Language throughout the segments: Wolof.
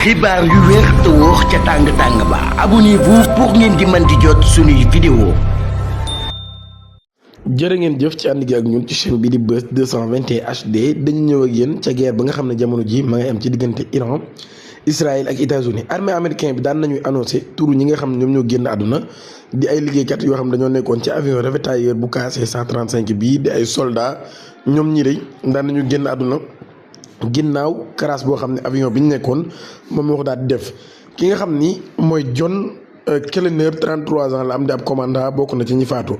xibaar yu wér te wóor ca tàng ba abonnez-vous pour ngeen di mën di jot suñuy vidéo. jërë ngeen jëf ci ànd gi ak ñun ci chaîne bi di Buzz 221 HD dañu ñëw ak yéen ca guerre ba nga xam ne jamono ji ma ngay am ci diggante Iran Israël ak États-Unis armée américain bi daan nañuy annoncé turu ñi nga xam ne ñoom ñoo génn àdduna di ay liggéeykat yoo xam ne dañoo nekkoon ci avion ravitailleur bu KC-135 bii di ay soldats ñoom ñi rëy daan nañu génn àdduna ginnaaw crash boo xam ne avion bi ñu nekkoon moom moo ko daal di def ki nga xam ni mooy John Kelleher 33 ans la am di ab commandant bokk na ci ñi faatu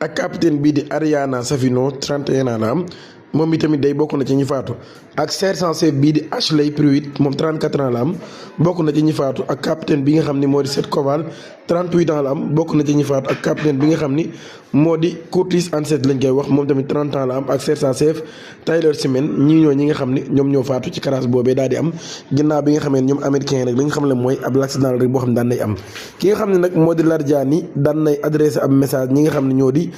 ak capitaine bii di Ariana Savino 31 ans la am moom itamit day bokk na ci ñi faatu ak sergent chef bii di Ashley Pruitt moom 34 ans la am bokk na ci ñi faatu ak capitaine bi nga xam ni moo di Seth Koval 38 ans la am bokk na ci ñi faatu ak capitaine bi nga xam ni moo di Curtis Ansett lañ koy wax moom tamit 30 ans la am ak sergent chef Tyler Seaman ñi nga xam ni ñoom ñoo faatu ci crash boobee daal di am ginnaaw bi nga xamee ñoom américain nag li nga xam ne mooy ab accident rek boo xam ne daan nay am ki nga xam ne nag moo di Larijani daan nay adressé ab message ñi nga xam ne ñoo di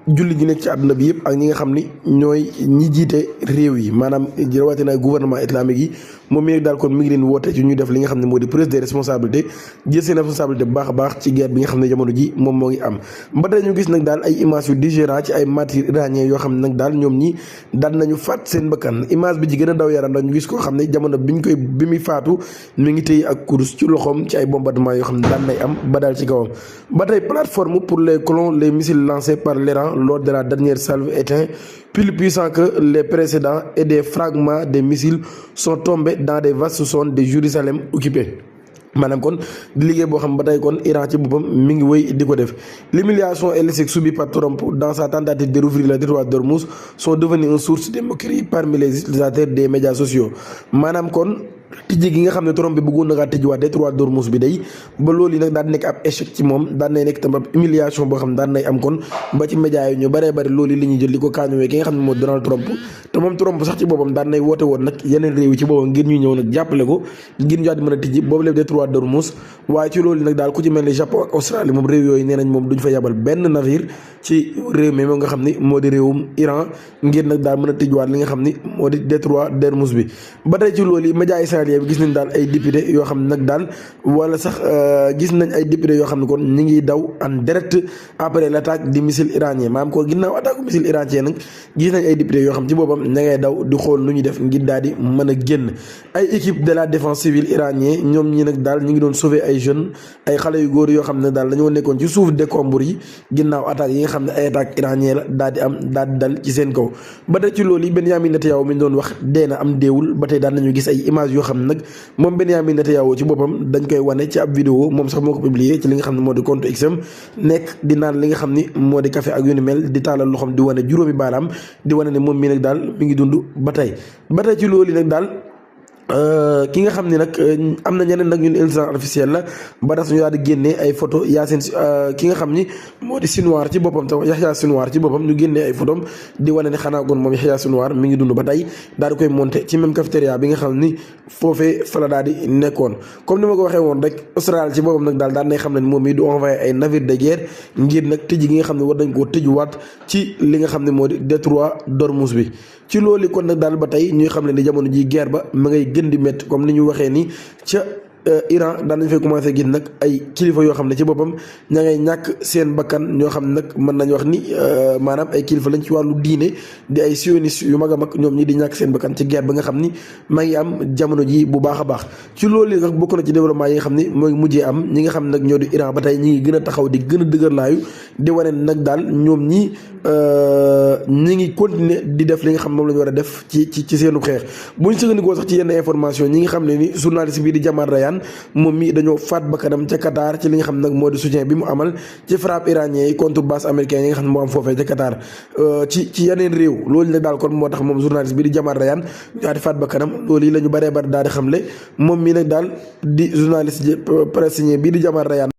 julli gi nekk ci àdduna bi yëpp ak ñi nga xam ni ñooy ñi jiite réew yi maanaam rawatina gouvernement islamique yi moom mi daal kon mi ngi leen woote ci ñuy def li nga xam ne moo di prise de responsabilité jël seen responsabilité bu baax a baax ci guerre bi nga xam ne jamono ji moom moo ngi am ba tey ñu gis nag daal ay image yu digérant ci ay matières iranien yoo xam ne nag daal ñoom ñi daan nañu faat seen bakkan image bi ci gën a daw yaram daal ñu gis koo xam ne jamono bi muy faatu mi ngi téye ak kurus ci loxoom ci ay bombardement yoo xam ne daan nay am ba daal ci kawam ba tey plateforme pour les colons les missiles lancés par l'Iran lors de la dernière salve éteint plus puissant que les précédents et des fragments des missiles sont tombés dans des vastes zones de Jérusalem occupées maanaam kon di liggéey boo xam ba tey kon Iran ci boppam mi ngi wéy di ko def l'humiliation et l'échec subi par Trump dans sa tentative de rouvrir le détroit d'Ormuz sont devenus une source de moquerie parmi les utilisateurs des médias sociaux maanaam kon tijji gi nga xam ne Trump bi bëggoon na ngaa tijjiwaat détroit d'Ormuz bi day ba loolu yi nag daan nekk ab échec ci moom daan nay nekk tam ab humiliation boo xam daan nay am kon ba ci médias yi ñu bëree bëri loolu yi li ñuy jël di ko kaañowee ki nga xam ne moo Donald Trump te moom Trump sax ci boppam daan nay woote woon nag yeneen réew yi ci boppam ngir ñu ñëw nag jàppale ko ngir ñu daal di mën a tijji boobu lépp détroit d'Ormuz waaye ci loolu yi nag daal ku ci mel ni Japon ak Australie moom réew yooyu nee nañ moom duñ fa yabal benn navire ci réew mi moom nga xam ni moo di réewum Iran ngir nag daal mën a tijjiwaat li nga xam ni moo di détroit d'Ormuz bi ba tey ci loolu yi médias israéliens bi gis nañ daal ay député yoo xam ne nag daal wala sax gis nañ ay député yoo xam ne kon ñi ngi daw en direct après l'attaque du missile iranien maanaam ko ginnaaw attaque missile iranien nag gis nañ ay député yoo xam ci boppam ña ngay daw di xool nu ñu def ngir daal di mën a génn ay équipe de la défense civile iranien ñoom ñi nag daal ñu ngi doon sauver ay jeunes ay xale yu góor yoo xam ne daal dañoo nekkoon ci suuf décombres yi ginnaaw attaque yi nga xam ne ay attaque iranien la daal di am daal di dal ci seen kaw ba tey ci loolu yi Benyamin Netanyahu mi ñu doon wax dee na am deewul ba tey daan nañu gis ay images yoo xam ne nag moom Benyamin Netanyahu ci boppam dañ koy wane ci ab vidéo moom sax moo ko publié ci li nga xam ne moo di compte X nekk di naan li nga xam ni moo di café ak yu ni mel di taalal loxoom di wane juróomi baaraam di wane ne moom mii nag daal mi ngi dund ba tey ci loolu nag daal ki nga xam ne nag am na ñeneen nag ñun intelligence artificielle la ba tax ñu daal di génnee ay photo Yacine ki nga xam ni moo di Sinwar ci boppam tam Yahya Sinwar ci boppam ñu génnee ay photom di wane ne xanaa kon moom Yahya Sinwar mi ngi dund ba tey daal di koy monté ci même cafétéria bi nga xam ni foofee fa la daal di nekkoon comme ni ma ko waxee woon rek Australie ci boppam nag daal daan nay xam ne moom mii du envoyé ay navire de guerre ngir nag tëj gi nga xam ne war nañ koo tëjuwaat ci li nga xam ne moo di détroit d'Ormuz bi ci loolu kon nag daal ba tey ñuy xam ne ni jamono ji guerre ba ma ngay gën di métti comme ni ñu waxee ni ca Iran daan nañ fay commencé gis nag ay kilifa yoo xam ne ci boppam ña ngay ñàkk seen bakkan ñoo xam ne nag mën nañ wax ni maanaam ay kilifa lañ ci wàllu diine di ay sionistes yu mag a mag ñoom ñi di ñàkk seen bakkan ci guerre ba nga xam ni maa ngi am jamono ji bu baax a baax ci loolu nag bokk na ci développement yi nga xam ni mooy mujjee am ñi nga xam ne nag ñoo di Iran ba tey ñi ngi gën a taxaw di gën a dëgërlaayu di wane nag daal ñoom ñi ngi continuer di def li nga xam moom la ñu war a def ci seenu xeex buñ sëgandikoo sax ci yenn information ñi nga xam ne ni journaliste bii di Jamal Rayan moom mi dañoo faat bakkanam ca Qatar ci li nga xam nag moo di soutien bi mu amal ci frappe iranien yi contre base américain yi nga xam ne moo am foofee ca Qatar ci yeneen réew loolu nag daal kon moo tax moom journaliste bi di Jamal Rayan daal di faat bakkanam loolu yi la ñu bëree bëri daal di xamle moom mi nag daal di journaliste palestinien bii di Jamal Rayan